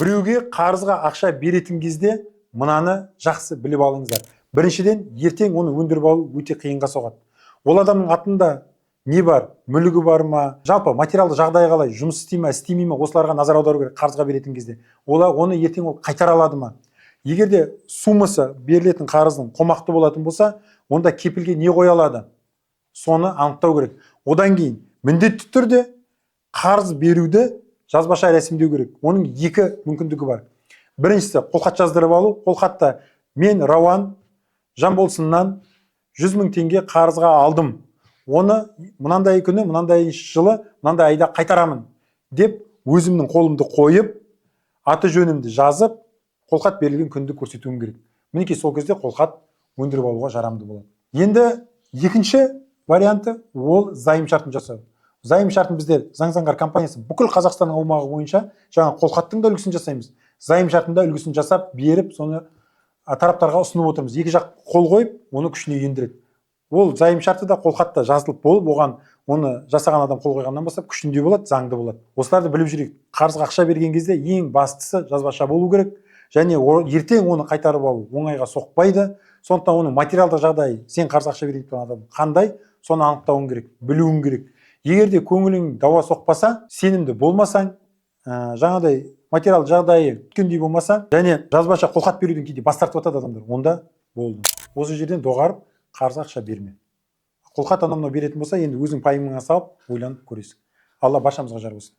Біреуге қарызға ақша беретін кезде мынаны жақсы біліп алыңыздар. Біріншіден, ертең оны өндіріп алу өте қиынға соғады. Ол адамның атында не бар, мүлігі бар ма, жалпы материалдық жағдайы қалай, жұмыс істей ма, істемей ма, осыларға назар аудару керек қарызға беретін кезде. Олар оны ертең ол қайтара алады ма? Егер де суммасы берілетін қарыздың қомақты болатын болса, онда кепілге не қоя алады, соны анықтау керек. Одан кейін міндетті түрде қарыз беруді жазбаша рәсімдеу керек. Оның екі мүмкіндігі бар. Біріншісі – қолхат жаздырып алу. Қолхатта «Мен, Рауан, Жанболсыннан 100 000 теңге қарызға алдым, оны мынандай күні, мынандай жылы, мынандай айда қайтарамын» деп, өзімнің қолымды қойып, аты жөнімді жазып, қолхат берілген күнді көрсетуім керек. Мінекей, сол кезде қолхат өндіріп алуға жарамды болады. Енді екінші варианты – ол займ шартын жасау. Займ шартын біздер, Заң Заңғар компаниясы, бүкіл Қазақстанның аумағы бойынша жаңа қолхаттың да үлгісін жасаймыз, займ шартының да үлгісін жасап беріп, соны тараптарға ұсынып отырмыз. Екі жақ қол қойып, оны күшіне ендіреді. Ол займ шарты да, қолхат та жазылып болып, оған оны жасаған адам қол қойғаннан бастап күшінде болады, заңды болады. Осыларды біліп жүрейік. Қарызға ақша берген кезде ең бастысы жазбаша болу керек және ертең оны қайтарып алу оңайға соқпайды. Сондықтан оның материалдық жағдайы, сен қарызға ақша берейін тұрған адам қандай, соны анықтауың керек, білуің керек. Егер де көңілің дауа соқпаса, сенімді болмасаң, жаңағыдай материалдық жағдайы күткендей болмаса және жазбаша қолхат беруден кейде бас тартып жатады адамдар, онда болды, осы жерден доғарып, қарызға ақша берме. Қолхат, анау мынау беретін болса, енді өзің пайымыңа салып, ойланып көресің. Алла баршамызға жар болсын.